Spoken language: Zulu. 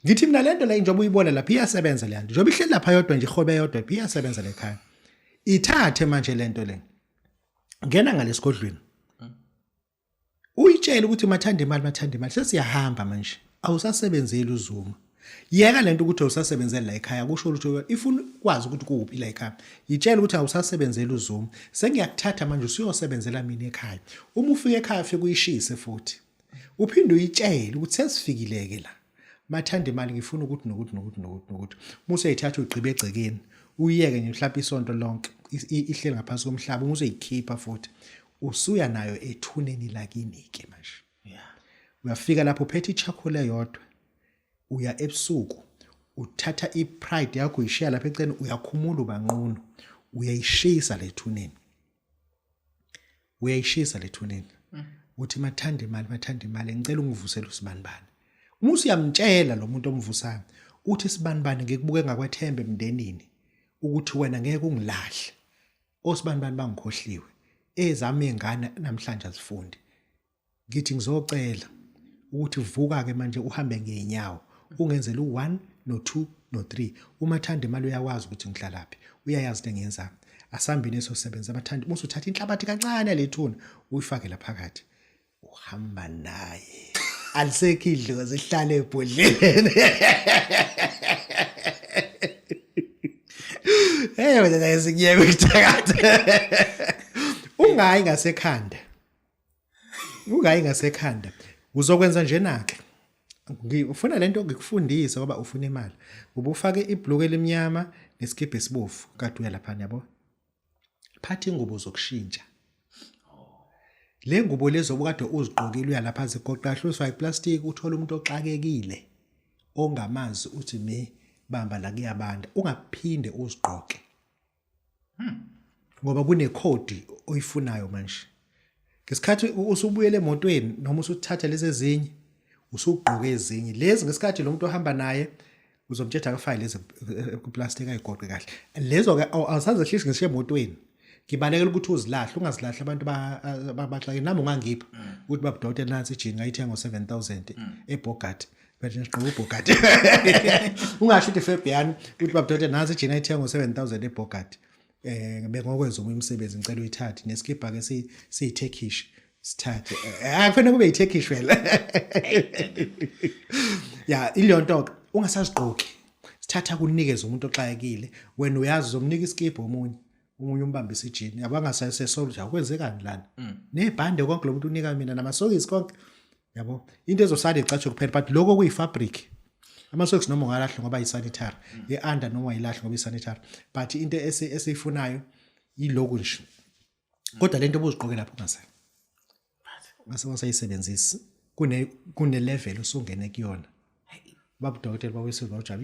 Ngithi mina lento le njengoba uyibona lapha iyasebenza le nto, njengoba ihleli lapha yodwa nje, ihobe yodwa, iyasebenza le khaya. Ithathe manje lento le, ngena ngalesigodlweni, uyitshele ukuthi mathanda imali, mathanda imali, sesiyahamba manje, awusasebenzeli uZuma. Yeka lento ukuthi awusasebenzeli la ekhaya, kusho ukuthi ifuna ukwazi ukuthi kuphi la ekhaya. Yitshele ukuthi awusasebenzeli uZuma, sengiyakuthatha manje usuyosebenzela mina ekhaya. Uma ufika ekhaya, fike uyishise futhi, uphinde uyitshele ukuthi sesifikile-ke la, mathanda imali, ngifuna ukuthi nokuthi nokuthi nokuthi nokuthi. Uma usuyayithatha, uyigqibe egcekeni, uyiyeke nje mhlawumbe isonto lonke ihleli ngaphansi komhlaba. Uma usuyikhipha futhi, usuya nayo ethuneni lakini-ke manje. Uyafika lapho uphethe i-charcoal eyodwa, uya ebusuku, uthatha i-pride yakho, uyishiya lapha eceleni, uyakhumula, ubanqunu, uyayishisa lethuneni, uyayishisa lethuneni. Uthi, "Mathanda imali, mathanda imali, ngicela ungivusele usibanibani." Uma usuyamtshela lo muntu omvusayo, uthi, "Sibanibani, ngikubuke ngakwethemba emndenini ukuthi wena ngeke ungilahle. Osibanibani bangikhohliwe, ezami ingane namhlanje azifundi. Ngithi ngizocela ukuthi vuka ke manje, uhambe ngeenyawo, ungenzele u1 no2 no3. Umathanda imali uyakwazi ukuthi ngihlalaphi, uyayazi into engiyenzayo. Asambe nesosebenza abathandi." Usuthatha inhlabathi kancane lethuna, uyifake la phakathi, uhamba naye, alisekho idlozi, ihlale ebhodleleni. Hey wena, naye sikuyeke ukuthakatha. Ungayi ngasekhanda, ungayi ngasekhanda. Uzokwenza njena ke, ufuna lento ngikufundise ngoba ufuna imali. Ubufake ibhluku elimnyama nesikibha esibovu kade uya lapha, yabo. Phatha ingubo zokushintsha. Le ngubo lezo obukade uzigqokile uya lapha, zigoqa kahle, uzifake iplastic. Uthola umuntu oxakekile ongamazi, uthi, "Me bamba la, kuyabanda." Ungaphinde uzigqoke ngoba kunekhodi oyifunayo manje. Ngesikhathi usubuyele emotweni noma usuthatha lezi ezinye, usugqoke ezinye lezi, ngesikhathi lo muntu ohamba naye uzomtshela akafake lezi kuplastic, ayigoqe kahle. Lezo ke awusazehlisi ngisho emotweni, ngibalekela ukuthi uzilahle. Ungazilahli, abantu baxake. Nami ungangipha ukuthi, "Babudokotela, nansi ijini, ngayithenga ngo-7000 eBhogathi," but ngiqoka uBhogathi. Ungasho ukuthi Fabian, uthi, "Babudokotela, nansi ijini, ayithenga ngo-7000 eBhogathi, bengokwenza omunye umsebenzi, ngicela uyithathe nesikibha ke siyi-Turkish, sithathe." Akufanele kube yi-Turkish phela ya ileyo nto. Ungasazigqoki, sithatha kunikeze umuntu oxakekile. Wena uyazi uzomnika isikibha omunye, omunye umbambisa ijini, yabo, angasasesola ukuthi akwenzekani lana, nebhande konke lo muntu unika mina, namasokisi konke, yabo. Into ezosala icatshe kuphela, but lokho kuyi-fabric. Amasokisi noma ungalahla ngoba yi-sanitary, i-under noma uyilahle ngoba i-sanitary, but into esiyifunayo yiloku nje. Kodwa lento obuzigqoke lapho ungase ungasayisebenzisi, kune level osungene kuyona. Babudokotela bawesizwa bawujabu.